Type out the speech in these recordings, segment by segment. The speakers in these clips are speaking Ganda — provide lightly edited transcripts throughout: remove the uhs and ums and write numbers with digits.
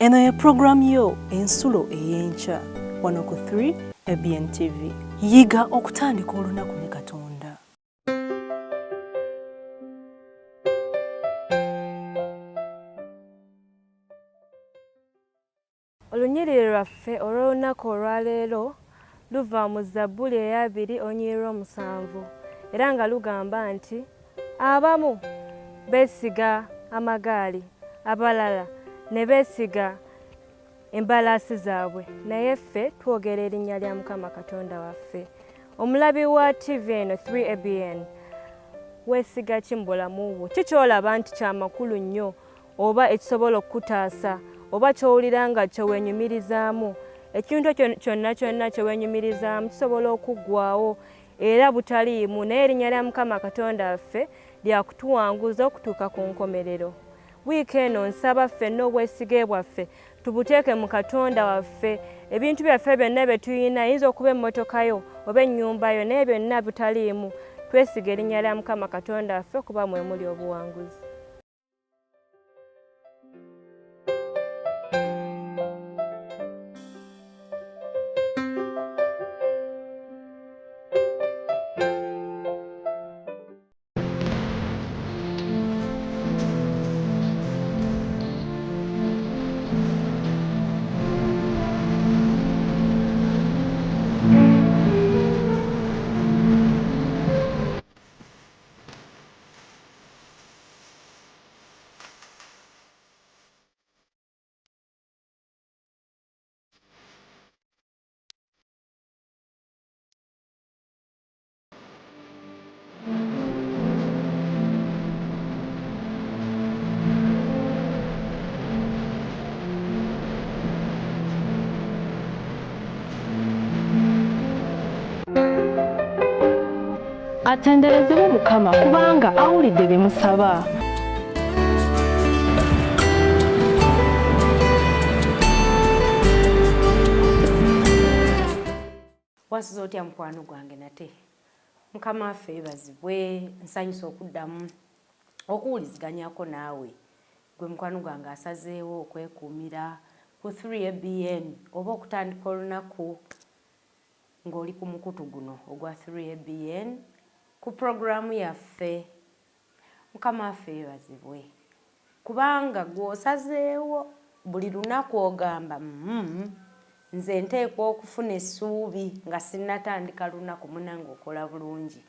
Eno ye pulogulaamu yo Ensulo ey'enkya wano ku 3 ABN TV. Yiga okutandika olunaku ne Katonda. Olunyiriri lwaffe olw'olunaku olwaleero luva mu Zabbuli ey'abiri olunyiriri lw'omusanvu era nga lugamba nti abamu beesiga amagaali, abalala ne beesiga embalaasi zaabwe, naye ffe twogera erinnya lya Mukama Katonda waffe. Omulabi wa TV eno 3ABN, weesiga ki mu bulamu bwo? Ki ky'olaba nti kya makulu nnyo oba ekisobola okukutaasa oba ky'owulira nga kye weenyumirizaamu. Ekintu ekyo kyonna kyonna kye weenyumirizaamu kisobola okuggwaawo era butaliimu, naye erinnya lya Mukama Katonda waffe lya kutuwanguza okutuuka ku nkomerero. Wiiki eno nsaba ffenna obwesige bwaffe tubuteeke mu Katonda waffe. Ebintu byaffe byonna bye tulina, eyinza okuba emmotoka yo oba ennyumba yo, naye byonna butaliimu. Twesige erinnya lya Mukama Katonda waffe kuba mwe muli obuwanguzi. Atenderezebwe Mukama kubanga awulidde bye musaba. Wasuze otya mukwano gwange nate? Mukama waffe yebazibwe, nsanyusa okuddamu okuwuliziganyako naawe gwe mukwano gwange asazeewo okwekuumira ku 3ABN oba okutandika olunaku ng'oli ku mukutu guno ogwa 3ABN ku pulogulaamu yaffe. Mukama waffe yebazibwe kubanga gw'osazeewo buli lunaku ogamba mm, nze nteekwa okufuna essuubi nga sinnatandika lunaku munange okola bulungi.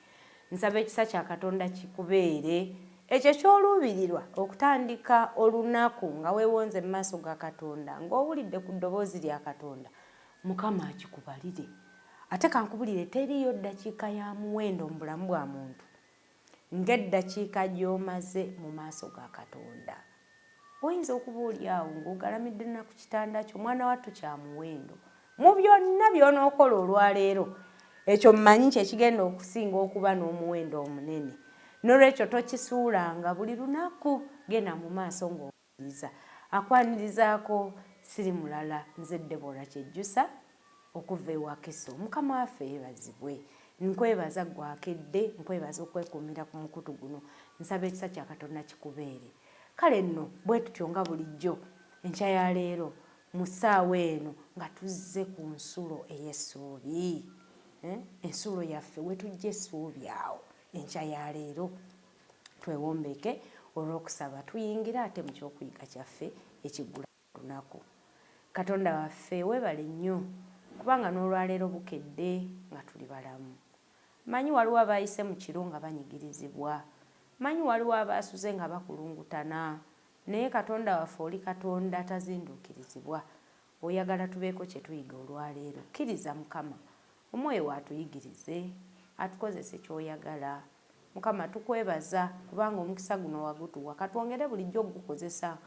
Nsaba ekisa kya Katonda kikubeere ekyo ky'oluubirirwa okutandika olunaku nga weewonze mu maaso ga Katonda ng'owulidde ku ddoboozi lya Katonda Mukama akikubalire. Ate kankubulire teriiyo ddakiika ya muwendo mu bulamu bwa muntu ng'eddakiika gy'omaze mu maaso ga Katonda. Oyinza okuba oli awo ng'ogalamidde na ku kitanda kyo, mwana wattu kya muwendo. Mu byonna by'onookola olwaleero, ekyo mmanyi kye kigenda okusinga okuba n'omuwendo omunene. N'olwekyo tokisuulanga, buli lunaku genda mu maaso ng'o. Liza. Akwanirizaako siri mulala nze Deborah Kyejjusa okuva e Wakiso. Mukama waffe yebazibwe. Nkwebaza ggwe akedde, nkwebaza okwekuumira ku mukutu guno. Nsaba ekisa kya Katonda kikubeere. Kale nno bwe tutyo nga bulijjo enkya ya leero mu ssaawa eno nga tuzze ku nsulo ey'essuubi. Eh? Ensulo yaffe we tujja essuubi awo enkya ya leero. Twewombeeke olw'okusaba tuyingire ate mu ky'okuyiga kyaffe ekiggula olunaku. Katonda waffe weebale nnyo kubanga n'olwaleero bukedde nga tuli balamu. Mmanyi waliwo abaayise mu kiro nga banyigirizibwa. Mmanyi waliwo abaasuze nga bakulungutana. Naye Katonda waffe oli Katonda atazinduukirizibwa. Oyagala tubeeko kye tuyiga olwaleero. Kkiriza Mukama Omwoyo wo atuyigirize, atukozese ky'oyagala. Mukama tukwebaza kubanga omukisa guno wagutuwa. Katwongere bulijjo okugukozesa.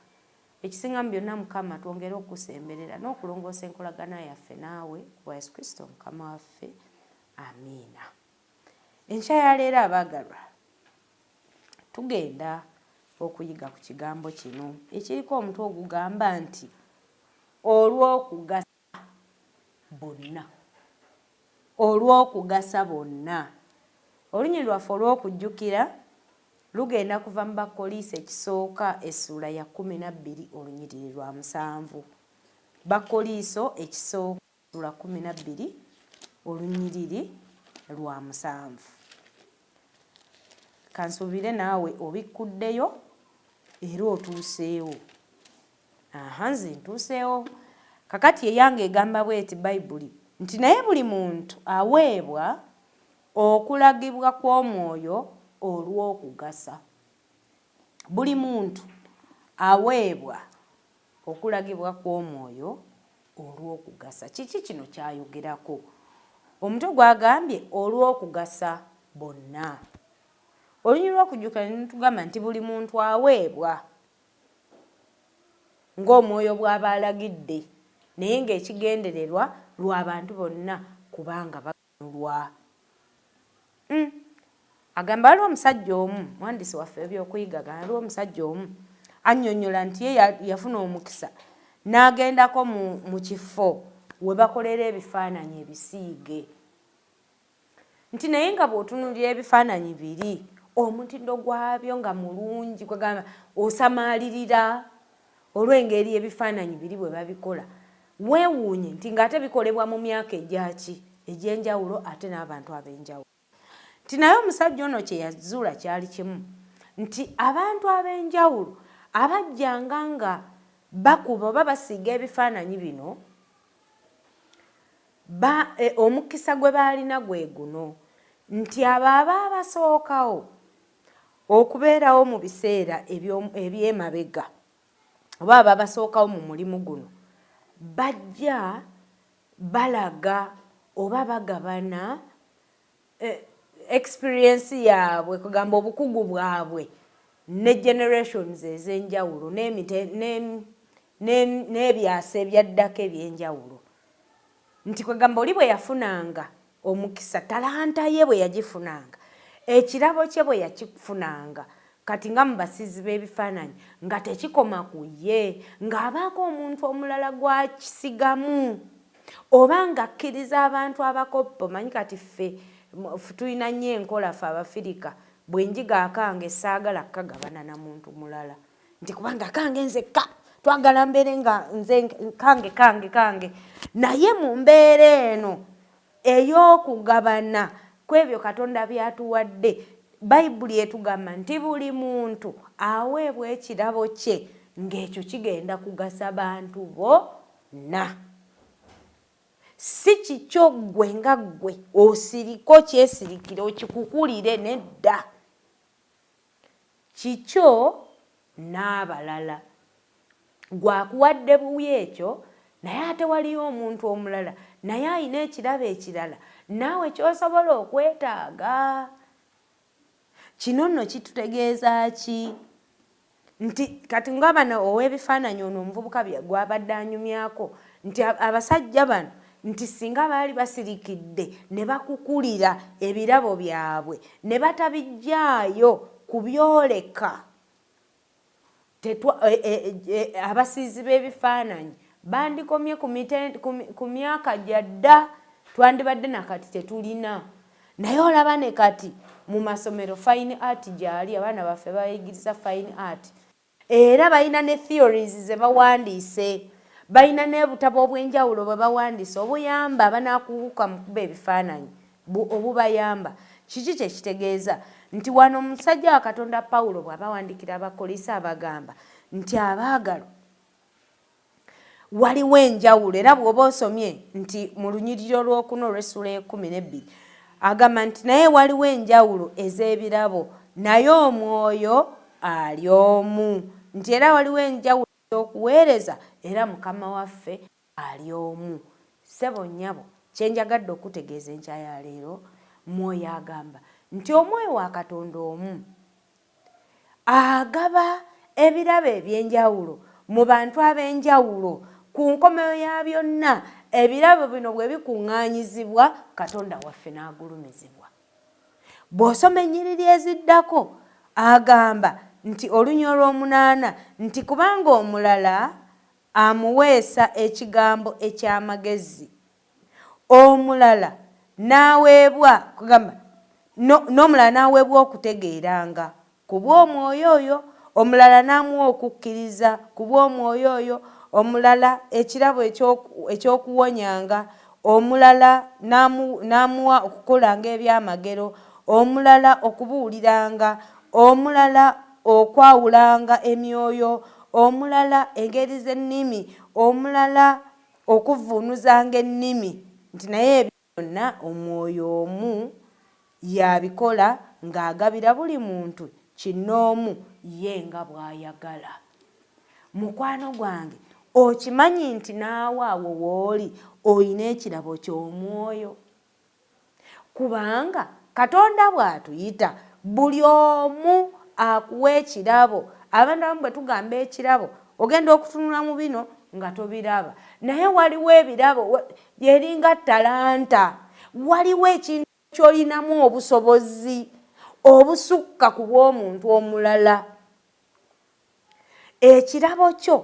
Ekisinga mu byonna Mukama twongere okukusemberera n'okulongoosa enkolagana yaffe naawe ku bwa Yesu Kristo Mukama waffe. Amiina. Enkya ya leero abaagalwa tugenda okuyiga ku kigambo kino ekiriko omutwe ogugamba nti olw'okugasa bonna. Olw'okugasa bonna. Olunyiriri lwaffe olw'okujjukira lugenda kuva mu Bakkoliisi ekisooka essuula ya 12 olunyiriri lwa musanvu. Bakkoliiso ekisooka lwa 12 olunyiriri lwa 7. Kansuubire naawe obikkuddeyo era otuuseewo. Aha, nze ntuuseewo. Kakati eyange egamba bweti Bayibuli nti, naye buli muntu aweebwa okulagibwa kw'omwoyo olw'okugasa. Buli muntu aweebwa okulagibwa kw'omwoyo olw'okugasa. Kiki kino kyayogerako? Omutwe gwagambye olw'okugasa bonna. Olunyiriri lw'okujjukira ne tugamba nti buli muntu aweebwa ng'omwoyo bw'aba alagidde, naye ng'ekigendererwa lw'abantu bonna kubanga baganyulwa. Agamba waliwo omusajja omu, muwandiisi waffe ebyokuyiga, agamba waliwo omusajja omu annyonnyola nti ye yafuna omukisa n'agendako mu kifo we bakolera ebifaananyi ebisiige, nti naye nga bw'otunuulira ebifaananyi biri omutindo gwabyo nga mulungi, kwegamba osamaalirira olw'engeri ebifaananyi biri bwe babikola, weewuunye nti ng'ate bikolebwa mu myaka egyaki egy'enjawulo ate n'abantu ab'enjawulo. Nti naye omusajja ono kye yazuula kyali kimu, nti abantu ab'enjawulo abajjanga nga bakuba oba basiiga ebifaananyi bino, omukisa gwe baalina gwe guno, nti abo abaabasookawo okubeerawo mu biseera eby'emabega oba ababasookawo mu mulimu guno bajja balaga oba bagabana experience yaabwe, kugamba obukugu bwabwe ne generations ez'enjawulo n'ebyasa ebyaddako ebyenjawulo. Nti kwegamba oli bwe yafunanga omukisa, talanta ye bwe yagifunanga, ekirabo kye bwe yakifunanga, kati nga mu basiizi b'ebifaananyi nga tekikoma ku ye, ng'abaako omuntu omulala gw'akisigamu oba ng'akkiriza abantu abakoppa. Omanyi kati ffe tulina nnyo enkola ffe Abafirika, bwe njiga akange saagala kukagabana na muntu mulala, nti kubanga kange nzekka, twagala mbeere nga nze kange kange kange. Naye mu mbeera eno ey'okugabana kw'ebyo Katonda by'atuwadde, Bayibuli etugamba nti buli muntu aweebwa ekirabo kye ng'ekyo kigenda kugasa bantu bonna. Si kikyo ggwe nga ggwe osiriko kyesirikire okikukulire, nedda, kikyo n'abalala. Gwakuwadde buwi ekyo, naye ate waliyo omuntu omulala naye alina ekirabo ekirala naawe ky'osobola okwetaaga. Kino nno kitutegeeza ki? Nti kati nga bano ow'ebifaananyi ono omuvubuka gw'abadde anyumyako nti abasajja bano nti singa baali basirikidde ne bakukulira ebirabo byabwe ne batabijjaayo kubyoleka, abasiizi b'ebifaananyi bandikomye ku myaka gya dda, twandibadde nakati tetulina. Naye olaba ne kati mu masomero fine art gyali, abaana baffe bayigiriza fine art, era balina ne theories ze bawandiise, balina n'obutabo obw'enjawulo bwe bawandiise obuyamba abanaakuguka mu kuba ebifaananyi obubayamba. Kiki kye kitegeeza? Nti wano omusajja wa Katonda Pawulo bw'abawandiikira Abakoliisi abagamba nti abaagalwa, waliwo enjawulo. Era bw'oba osomye nti mu lunyiriri olwokuna olw'essula 12 agamba nti naye waliwo enjawulo ez'ebirabo, naye omwoyo ali omu. Nti era waliwo enjawulo ez'okuweereza, era Mukama waffe ali omu. Ssebo nnyabo, kye njagadde okutegeeza enkya ya leero, mwoyo agamba nti omwoyo wa Katonda omu agaba ebirabo ebyenjawulo mu bantu ab'enjawulo. Ku nkomeo ya byonna, ebirabo bino bwe bikuŋŋaanyizibwa, Katonda waffe n'agulumizibwa. Bw'osoma ennyiriri eziddako agamba nti olunyiriri olw'omunaana nti kubanga omulala amuweesa ekigambo eky'amagezi, omulala n'aweebwa kugamba n'omulala n'aweebwa okutegeeranga ku bw'omwoyo oyo, omulala n'amuwa okukkiriza ku bw'omwoyo oyo, Omulala ekirabo eky'okuwonyanga, omulala n'amuwa okukolanga ebyamagero, omulala okubuuliranga, omulala okwawulanga emyoyo, omulala engeri z'ennimi, omulala okuvvuunuzanga ennimi. Nti naye ebyo byonna Omwoyo omu y'abikola, ng'agabira buli muntu kinnoomu ye nga bw'ayagala. Mukwano gwange, okimanyi nti naawe awo w'oli olina ekirabo ky'omwoyo? Kubanga Katonda bw'atuyita, buli omu akuwa ekirabo. Abantu abamu bwe tugamba ekirabo, ogenda okutunula mu bino nga tobiraba. Naye waliwo ebirabo, eringa ttalanta. Waliwo ekintu ky'olinamu obusobozi obusukka ku bw'omuntu omulala. Ekirabo kyo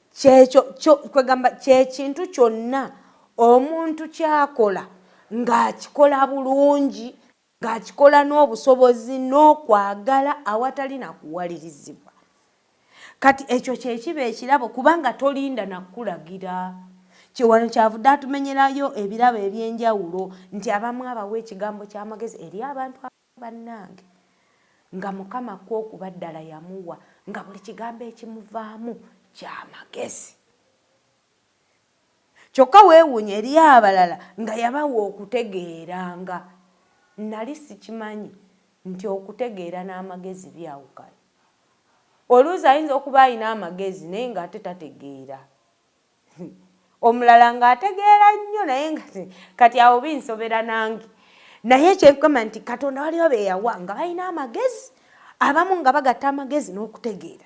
kyekyo kwegamba kyekintu kyonna omuntu kyakola ng'akikola bulungi, ng'akikola n'obusobozi n'okwagala awatali na kuwalirizibwa. Kati ekyo kyekiba ekirabo, kubanga tolinda nakulagira. Kyewano kyavudde atumenyerayo ebirabo eby'enjawulo, nti abamu abawa ekigambo ky'amagezi eri abantu bannange, nga Mukama kwo okuba ddala yamuwa, nga buli kigambo ekimuvaamu kyamagezi. Kyokka weewuunya eri abalala nga yabawa okutegeeranga. Nali sikimanyi nti okutegeera n'amagezi byawukana. Oluusi ayinza okuba alina amagezi naye ng'ate tategeera. Omulala ng'ategeera nnyo naye nga kati awo binsobera nange. Naye kyenkugamba nti Katonda waliwo be yawa nga balina amagezi, abamu nga bagatta amagezi n'okutegeera.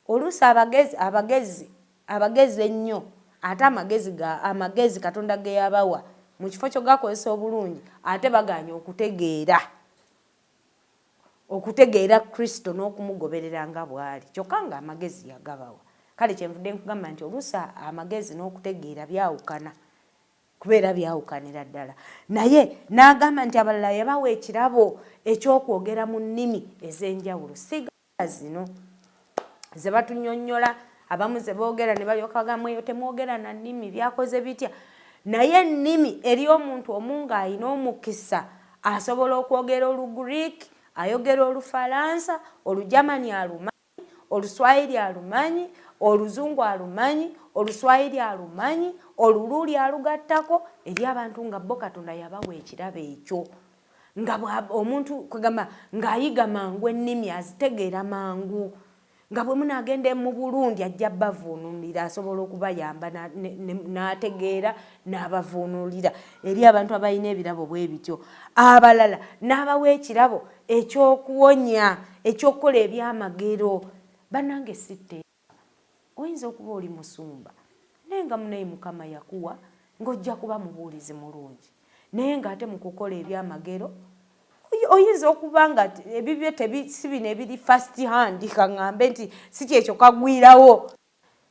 Oluusi abagezi, abagezi, abagezi ennyo, ate amagezi ga, amagezi Katonda ge yabawa mu kifo ky'ogakozesa obulungi, ate bagaanye okutegeera, okutegeera Kristo n'okumugoberera nga bw'ali, kyokka nga amagezi yagabawa. Kale kyenvudde nkugamba nti oluusi amagezi n'okutegeera byawukana, kubeera byawukanira ddala. Naye n'agamba nti abalala yabawa ekirabo eky'okwogera mu nnimi ez'enjawulo. Siga zino ze batunyonnyola, abamu ze boogera ne balyoka bagamba eyo temwogera na nnimi, byakoze bitya? Naye ennimi eri omuntu omu ng'alina omukisa asobola okwogera Olugreek, ayogera Olufalansa, Olugermany alumanyi, Oluswayiri alumanyi, Oluzungu alumanyi, Oluswayiri alumanyi, Oluluuli alugattako. Eri abantu nga bo Katonda yabawa ekirabo ekyo, nga omuntu kwegamba ng'ayiga mangu ennimi, azitegeera mangu, nga bwe munaagenda mu Burundi ajja bavuunulira, asobola okubayamba n'ategeera n'abavuunulira. Eri abantu abalina ebirabo bwe bityo. Abalala n'abawa ekirabo eky'okuwonya, eky'okukola ebyamagero. Bannange sitte, oyinza okuba oli musumba naye nga munaye Mukama yakuwa ng'ojja kuba mubuulizi mulungi, naye ng'ate mu kukola ebyamagero oyinza okuba nga ebibyo si bino ebiri first hand. Kaŋŋambe nti si kyekyo kagwirawo.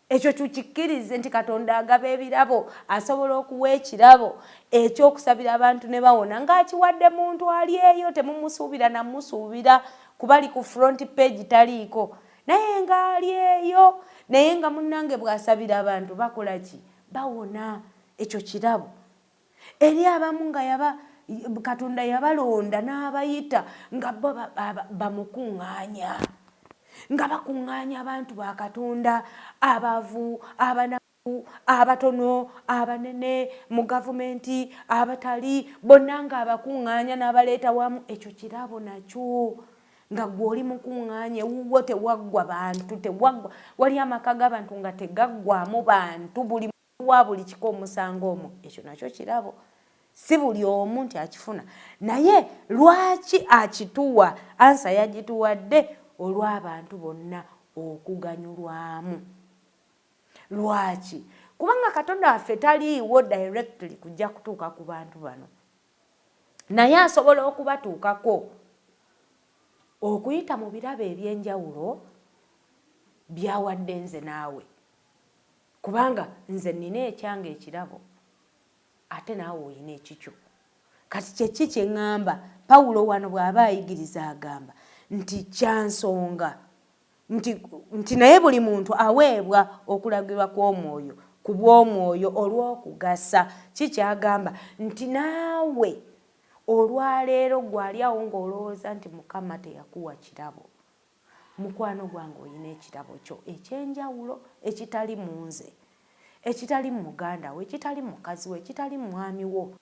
Ekyo tukikkirize nti Katonda agaba ebirabo, asobola okuwa ekirabo ekyokusabira abantu ne bawona ng'akiwadde muntu ali eyo, temumusuubira namusuubira kuba ali ku front page taliiko, naye ng'ali eyo, naye nga munnange bw'asabira abantu bakola ki? Bawona. Ekyo kirabo. Eri abamu nga yaba Katonda yabalonda n'abayita nga bo bamukuŋŋaanya, nga bakuŋŋaanya abantu ba Katonda, abavu, abanaku, abatono, abanene mu gavumenti, abatali, bonna ng'abakuŋŋaanya n'abaleeta wamu. Ekyo kirabo nakyo, nga gwe oli mukuŋŋaanya ewuwo tewaggwa bantu, tewaggwa. Wali amaka g'abantu nga tegaggwamu bantu, buli wa buli kika omusango omwo. Ekyo nakyo kirabo, si buli omu nti akifuna. Naye lwaki akituwa? Ansa yagituwadde olw'abantu bonna okuganyulwamu. Lwaki? Kubanga Katonda waffe taliiwo directly kujja kutuuka ku bantu bano, naye asobola okubatuukako okuyita mu birabo ebyenjawulo byawadde nze naawe. Kubanga nze nnina ekyange ekirabo, ate naawe olina ekikyo. Kati kyeki kye ŋŋamba? Pawulo wano bw'aba ayigiriza agamba nti kyansonga Nti, nti naye buli muntu aweebwa okulagirwa kw'omwoyo ku bw'omwoyo olw'okugasa. Kikyagamba nti naawe olwaleero gwali awo ng'olowooza nti Mukama teyakuwa kirabo, mukwano gwange, olina ekirabo kyo ekyenjawulo ekitali mu nze, ekitali mu muganda wo, ekitali mu mukazi wo, ekitali mu mwami wo,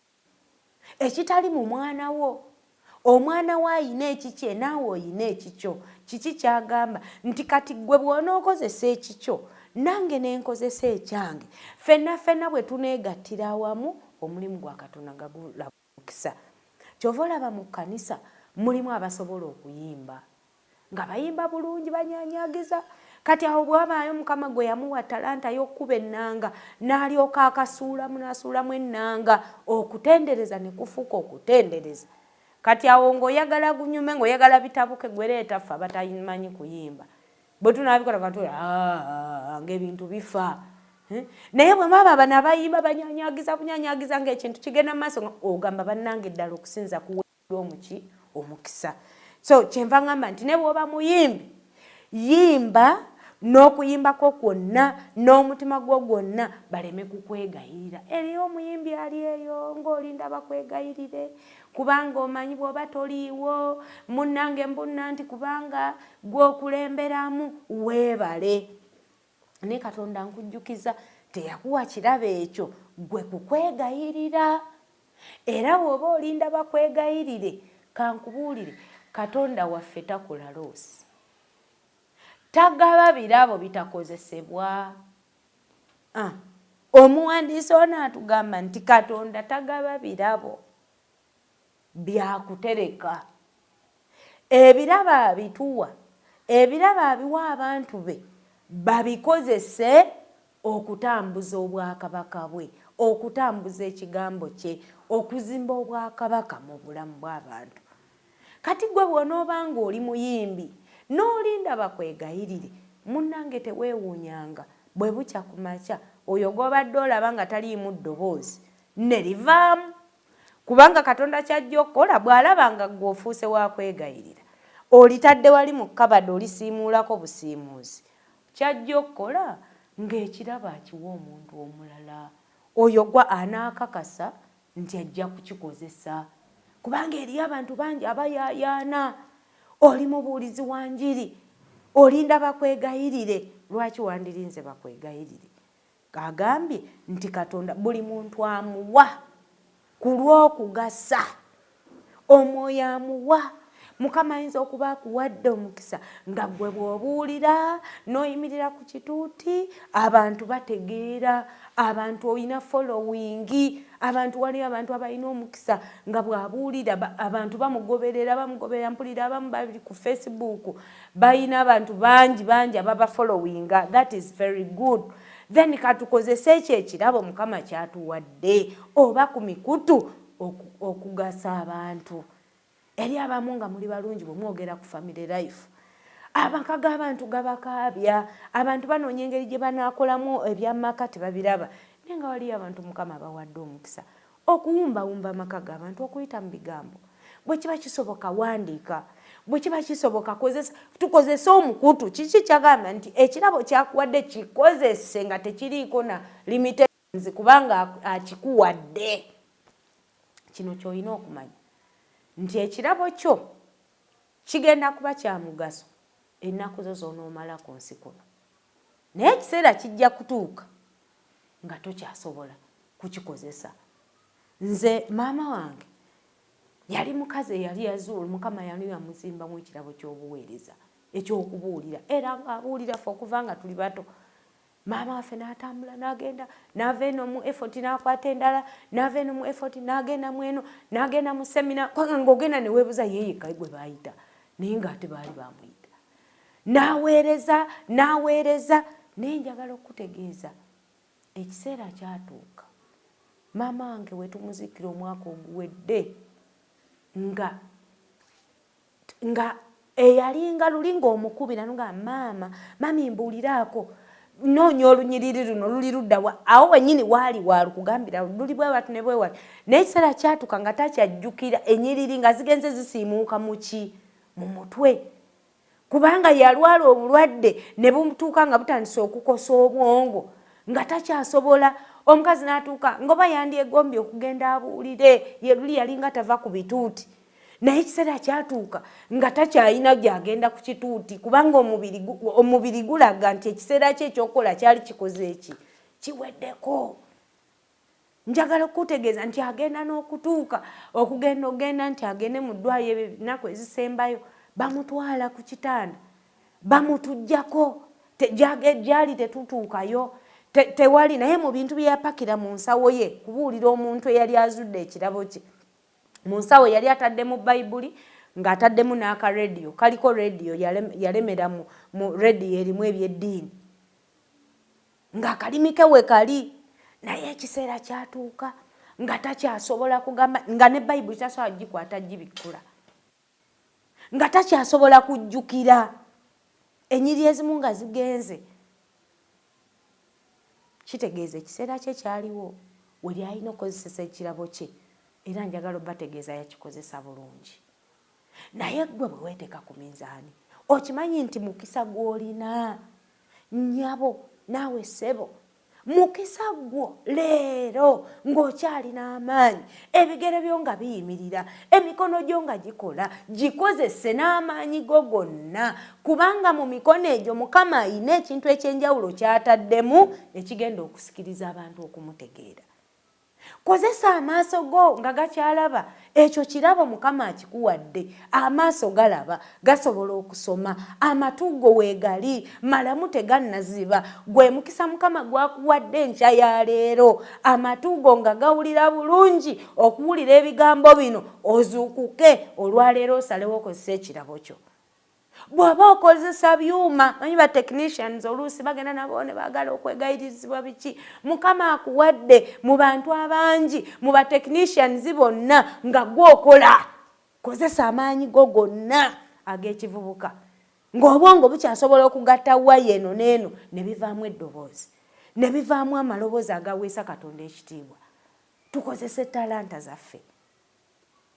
ekitali mu mwana wo. Omwana wo ayina ekikye, naawe oyina ekikyo. Kiki kyagamba? Nti kati ggwe bw'onookozesa ekikyo, nange nenkozesa ekyange, ffenna ffenna bwe tuneegattira awamu, omulimu gwa Katonda nga gulaba omukisa. Kyova olaba mu kkanisa mulimu abasobola okuyimba, nga bayimba bulungi, banyanyagiza. Kati awo bwabaayo Mukama gwe yamuwa talanta y'okkuba ennanga, n'alyoka akasuulamu, n'asuulamu ennanga, okutendereza ne kufuuka okutendereza. Kati awo ng'oyagala gunyume, ng'oyagala bitabuke, gwereeta ffe abatamanyi kuyimba, bwe tunaabikola katu ng'ebintu bifa. Naye bwe baba bano abayimba banyanyagiza bunyanyagiza, ng'ekintu kigenda mu maaso, ogamba bannange ddala okusinza kuweddwa omuki omukisa. So kyenva ngamba nti ne bw'oba muyimbi, yimba n'okuyimbako kwonna n'omutima gwo gwonna, baleme kukwegayirira. Eriyo omuyimbi ali eyo ng'olinda bakwegayirire, kubanga omanyi bw'oba toliiwo munnange mbunna nti kubanga gw'okulemberamu weebale. Naye Katonda nkujjukiza, teyakuwa kirabo ekyo gwe kukwegayirira. Era bw'oba olinda bakwegayirire, kankubuulire, Katonda waffe takola loss, tagaba birabo bitakozesebwa. Ah, omuwandiisi ono atugamba nti Katonda tagaba birabo byakutereka. Ebirabo abituwa, ebirabo abiwa abantu be babikozese okutambuza obwakabaka bwe, okutambuza ekigambo kye, okuzimba obwakabaka mu bulamu bw'abantu. Kati gwe bw'onooba ng'oli muyimbi n'olinda bakwegayirire, munnange teweewuunyanga bwe bukya ku makya oyo gw'obadde olaba nga taliimu ddoboozi ne livaamu, kubanga Katonda kyajja okukola bw'alaba nga ggwe ofuuse wa kwegayirira, olitadde wali mu kabada, olisiimuulako busiimuuzi, kyajja okukola ng'ekirabo akiwa omuntu omulala oyo gwa anaakakasa nti ajja kukikozesa, kubanga eriyo abantu bangi abayaayaana. Oli mubuulizi wa njiri, olinda bakwegayirire. Lwaki wandirinze bakwegayirire? Agambye nti Katonda buli muntu amuwa ku lw'okugasa, omwoyo amuwa. Mukama ayinza okuba akuwadde omukisa nga ggwe bw'obuulira n'oyimirira ku kituuti, abantu bategeera, abantu olina following, abantu waliyo abantu abalina omukisa nga bw'abuulira abantu bamugoberera, bamugoberera. Mpulira abamu bali ku Facebook, balina abantu bangi bangi ababafollowinga. That is very good. Then katukozese ekyo ekirabo Mukama kyatuwadde oba ku mikutu okugasa abantu. Eri abamu nga muli balungi bwe mwogera ku family life, amaka g'abantu gabakaabya, abantu banoonya engeri gye banaakolamu ebyamaka tebabiraba. Naye nga waliyo abantu Mukama abawadde omukisa okuwumbawumba amaka g'abantu okuyita mu bigambo. Bwe kiba kisoboka, wandiika. Bwe kiba kisoboka, tukozese omukutu. Kiki kyagamba? Nti ekirabo kyakuwadde kikozese nga tekiriiko na limitations, kubanga akikuwadde. Kino kyolina okumanya nti ekirabo kyo kigenda kuba kya mugaso ennaku zo z'onoomala ku nsi kuno, naye ekiseera kijja kutuuka nga tokyasobola kukikozesa. Nze maama wange yali mukazi eyali yazuula Mukama yali yamuzimbamu ekirabo ky'obuweereza ekyokubuulira, era ng'abuulira ffe okuva nga tuli bato. Maama waffe n'atambula n'agenda, n'ava eno mu effort n'akwata endala, n'ava eno mu effort n'agenda mu eno, n'agenda mu seminar, kwanga ng'ogenda ne weebuza yeeyeka gwe baayita, naye ng'ate baali bamuyita. N'aweereza, n'aweereza. Naye njagala okukutegeeza, ekiseera kyatuuka maama wange we tumuziikira omwaka oguwedde, nga eyalinga luli ng'omukubira nga maama, mami, mbuuliraako, noonya olunyiriri luno luli luddawa, awo wennyini waali waalukugambira luli bwe watu ne bwe wati. Naye ekiseera kyatuuka nga takyajjukira enyiriri, nga zigenze zisiimuuka muki mu mutwe. Kubanga yalwala obulwadde ne bumutuuka nga butandise okukosa obwongo, nga takyasobola. Omukazi n'atuuka ngoba yandyegombye okugenda abuulire, ye luli yalinga tava ku bituuti, naye ekiseera kyatuuka nga takyalina gyagenda ku kituuti, kubanga omubiri gulaga nti ekiseera kye ekyokukola kyali kikoze eki kiweddeko. Njagala okukutegeeza nti agenda n'okutuuka okugenda ogenda nti agende mu ddwaliro ennaku ezisembayo, bamutwala ku kitanda, bamutuggyako, gyali tetutuukayo, tewali. Naye mu bintu bye yapakira mu nsawo ye kubuulira omuntu eyali azudde ekirabo kye, mu nsawo yali ataddemu Bayibuli, ng'ataddemu n'akarediyo kaliko rediyo, yalemera mu rediyo erimu ebyeddiini, ng'akalimi ke we kali. Naye ekiseera kyatuuka nga takyasobola kugamba, nga ne Bayibuli tasobola gikwata gibikkula, nga takyasobola kujjukira enyiri ezimu nga zigenze. Kitegeeza ekiseera kye kyaliwo we lyalina okukozesesa ekirabo kye, era njagala obategeeza yakikozesa bulungi. Naye ggwe bwe weeteeka ku minzaani, okimanyi nti mukisa gw'olina, nnyabo naawe ssebo, mukisa gwo leero ng'okyalina amaanyi, ebigere byo nga biyimirira, emikono gyo nga gikola, gikozese n'amaanyi go gonna, kubanga mu mikono egyo Mukama ayina ekintu ekyenjawulo ky'ataddemu ekigenda okusikiriza abantu okumutegeera. Kozesa amaaso go nga gakyalaba, ekyo kirabo Mukama akikuwadde. Amaaso galaba, gasobola okusoma, amatu go weegali malamu tegannaziba. Gwe mukisa Mukama gwakuwadde enkya ya leero, amatu go nga gawulira bulungi okuwulira ebigambo bino, ozuukuke olwaleero osalewo okozesa ekirabo kyo. Bw'oba okozesa byuma, manyi ba technicians oluusi bagenda nabo ne baagala okwegayirizibwa biki, Mukama akuwadde mu bantu abangi, mu ba technicians bonna nga gwe okola, kozesa amaanyi go gonna ag'ekivubuka, ng'obwongo bukyasobola okugatta waya eno n'eno ne bivaamu eddoboozi, ne bivaamu amaloboozi agaweesa Katonda ekitiibwa. Tukozese talanta zaffe.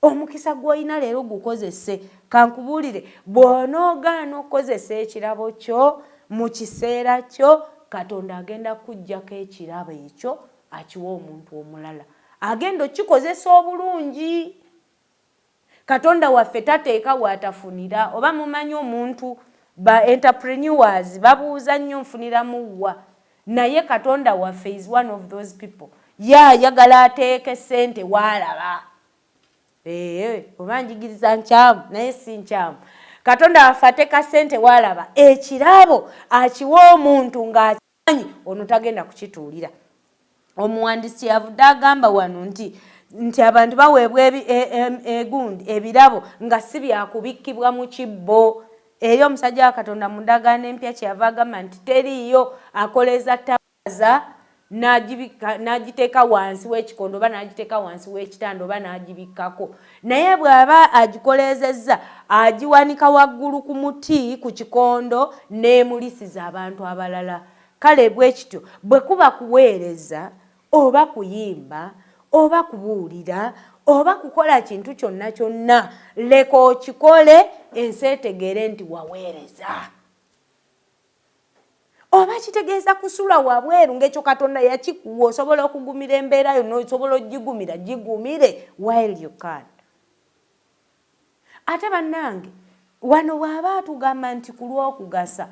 Omukisa gw'olina leero gukozese. Kankubuulire, bw'onoogaana okukozesa ekirabo kyo mu kiseera kyo, Katonda agenda kukuggyako ekirabo ekyo akiwa omuntu omulala agenda okukikozesa obulungi. Katonda waffe tateeka w'atafunira. Oba mumanyi omuntu, ba entrepreneurs babuuza nnyo nfuniramu wa, naye Katonda waffe is one of those people, ye ayagala ateeke ssente waalaba. Oba njigiriza nkyamu, naye si nkyamu. Katonda waffe ateeka ssente waalaba, ekirabo akiwa omuntu ng'akimanyi ono tagenda kukituulira. Omuwandiisi kyeyavudde agamba wano nti abantu baweebwa egundi ebirabo nga si byakubikkibwa mu kibbo. Eri omusajja wa Katonda mu ndagaano empya kyeyava agamba nti teriiyo akoleza tabaaza n'agiteeka wansi w'ekikondo oba n'agiteeka wansi w'ekitanda oba n'agibikkako, naye bw'aba agikoleezezza agiwanika waggulu ku muti ku kikondo n'emulisiza abantu abalala. Kale bwe kityo bwe kuba kuweereza oba kuyimba oba kubuulira oba kukola kintu kyonna kyonna, leka okikole ensi etegeere nti waweereza. Oba kitegeeza kusula wabweru, ng'ekyo Katonda yakikuwa, osobola okugumira embeera yonna, osobola ogigumira, gigumire while you can. Ate bannange, wano bw'aba atugamba nti ku lw'okugasa,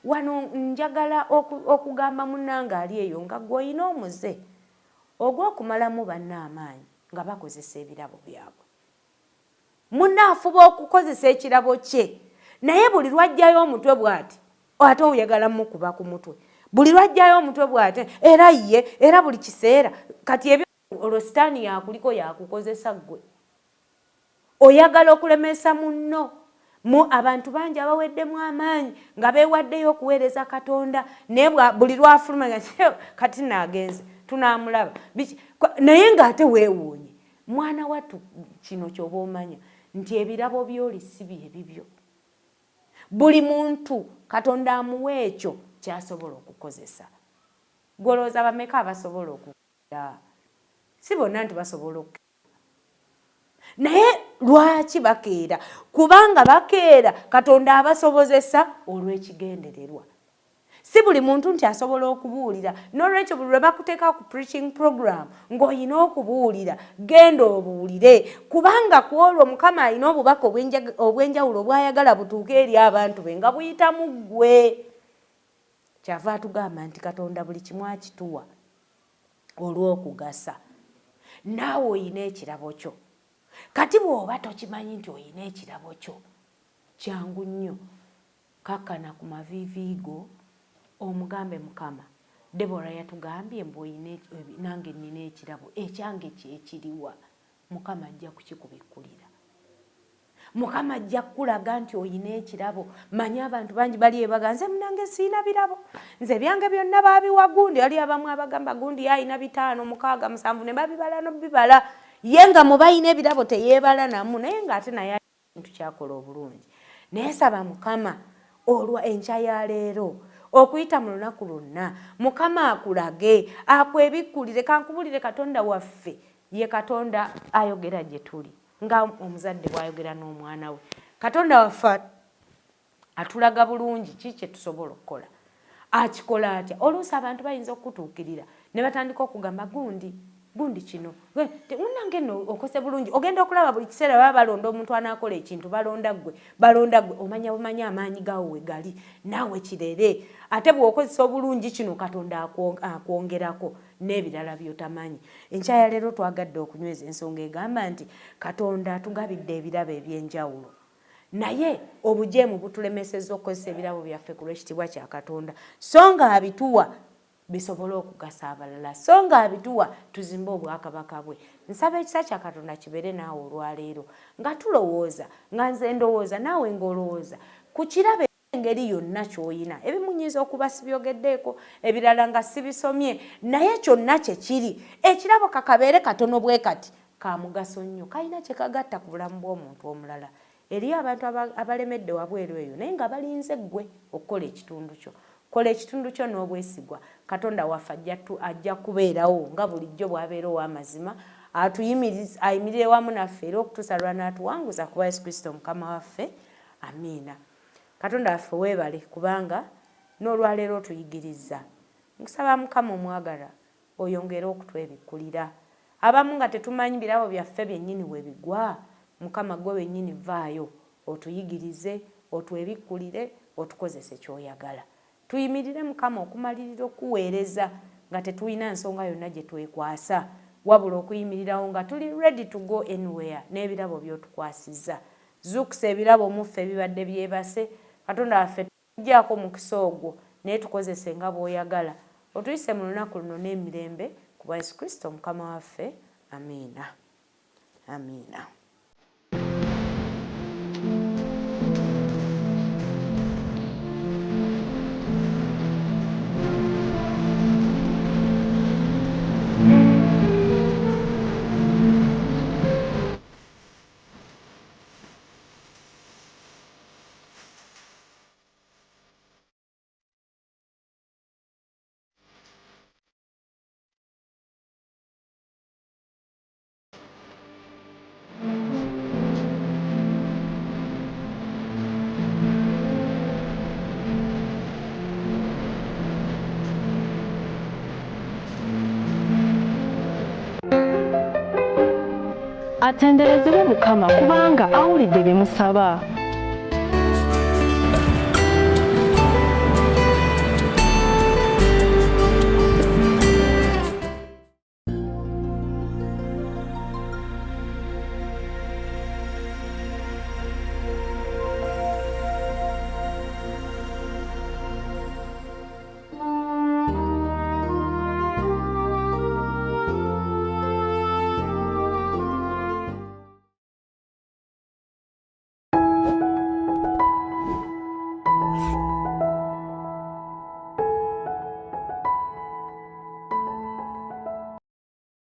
wano njagala okugamba munnange ali eyo nga ggwe olina omuze ogw'okumalamu banno amaanyi nga bakozesa ebirabo byabwe. Munno afuba okukozesa ekirabo kye, naye buli lw'aggyayo omutwe bw'ati, ate oyagala mukuba ku mutwe. Buli lw'aggyayo omutwe bw'ati, era ye, era buli kiseera. Kati ebyo olwo sitaani yakuliko yakukozesa ggwe. Oyagala okulemesa munno. Mu abantu bangi abaweddemu amaanyi nga beewaddeyo okuweereza Katonda, naye buli lw'afuluma kati naagenze tunaamulaba, naye ng'ate weewuunye. Mwana wattu, kino ky'oba omanya nti ebirabo by'oli si bye bibyo. Buli muntu Katonda amuwa ekyo ky'asobola okukozesa. Ggwe olowooza bameka abasobola okukera? Si bonna nti basobola okukera. Naye Lwaki bakeera? Kubanga bakeera Katonda abasobozesa olw'ekigendererwa. Si buli muntu nti asobola okubuulira. N'olwekyo buli lwe bakuteeka ku preaching program ng'olina okubuulira, genda obuulire, kubanga ku olwo Mukama alina obubaka obw'enjawulo bw'ayagala butuuke eri abantu be nga buyita mu ggwe. Kyava atugamba nti Katonda buli kimu akituwa olw'okugasa. Naawe olina ekirabo kyo. Kati bw'oba tokimanyi nti olina ekirabo kyo, kyangu nnyo. Kakkana ku maviivi go omugambe, Mukama, Debora yatugambye mbu oyina, nange nnina ekirabo, ekyange kyekiriwa? Mukama ajja kukikubikkulira. Mukama ajja kukulaga nti oyina ekirabo. Manyi abantu bangi bali ebaga, nze munange siina birabo, nze ebyange byonna babiwa gundi. Ali abamu abagamba gundi alina 5, 6, 7, ne babibala nobibala, ye nga mubalina ebirabo teyeebala namu, naye ng'ate naye kintu kyakola obulungi. Naye saba Mukama olwa enkya ya leero okuyita mu lunaku lwonna, Mukama akulage, akwebikkulire. Kankubulire, Katonda waffe ye Katonda ayogera gye tuli nga omuzadde bw'ayogera n'omwana we. Katonda waffe atulaga bulungi ki kye tusobola okukola. Akikola atya? Oluusi abantu bayinza okukutuukirira ne batandika okugamba gundi gundi kino munange nno okose bulungi. Ogenda okulaba buli kiseera baba balonda omuntu anaakola ekintu, balonda ggwe, balonda ggwe. Omanya bumanya amaanyi gaawo we gali, naawe kirere. Ate bw'okozesa obulungi kino, Katonda akwongerako n'ebirala by'otamanyi. Enkya ya leero twagadde okunyweza ensonga egamba nti Katonda atugabidde ebirabo eby'enjawulo, naye obujeemu butulemesezza okukozesa ebirabo byaffe ku lw'ekitiibwa kya Katonda, so nga abituwa bisobole okugasa abalala, so nga abituwa tuzimbe obwakabaka bwe. Nsaba ekisa kya Katonda kibeere naawe olwaleero nga tulowooza, nga nze ndowooza naawe ng'olowooza ku kirabo engeri yonna ky'oyina. Ebimu nnyinza okuba sibyogeddeeko, ebirala nga sibisomye, naye kyonna kye kiri, ekirabo kakabeere katono bwe kati, ka mugaso nnyo, kalina kye kagatta ku bulamu bw'omuntu omulala. Eriyo abantu abalemedde wabweru eyo naye nga balinze ggwe okukola ekitundu kyo. Kola ekitundu kyo n'obwesigwa. Katonda waffe ajja kubeerawo nga bulijjo bw'abeera ow'amazima, ayimirire wamu naffe era okutuusa lw'anaatuwanguza ku bwa Yesu Kristo Mukama waffe. Amiina. Katonda waffe weebale kubanga n'olwaleero otuyigirizza. Nkusaba Mukama omwagalwa oyongere okutwebikkulira. Abamu nga tetumanyi birabo byaffe byennyini we bigwa, Mukama ggwe wennyini vaayo otuyigirize, otwebikkulire, otukozese ky'oyagala. Tuyimirire Mukama okumalirira okukuweereza nga tetulina nsonga yonna gye twekwasa, wabula okuyimirirawo nga tuli ready to go anywhere n'ebirabo by'otukwasizza. Zuukusa ebirabo mu ffe ebibadde byebase. Katonda waffe, Tuggyako omukisa ogwo, naye tukozese nga bw'oyagala. Otuyise mu lunaku luno n'emirembe, ku bwa Yesu Kristo Mukama waffe. Amiina. Amiina. Atenderezebwe Mukama kubanga awulidde bye musaba.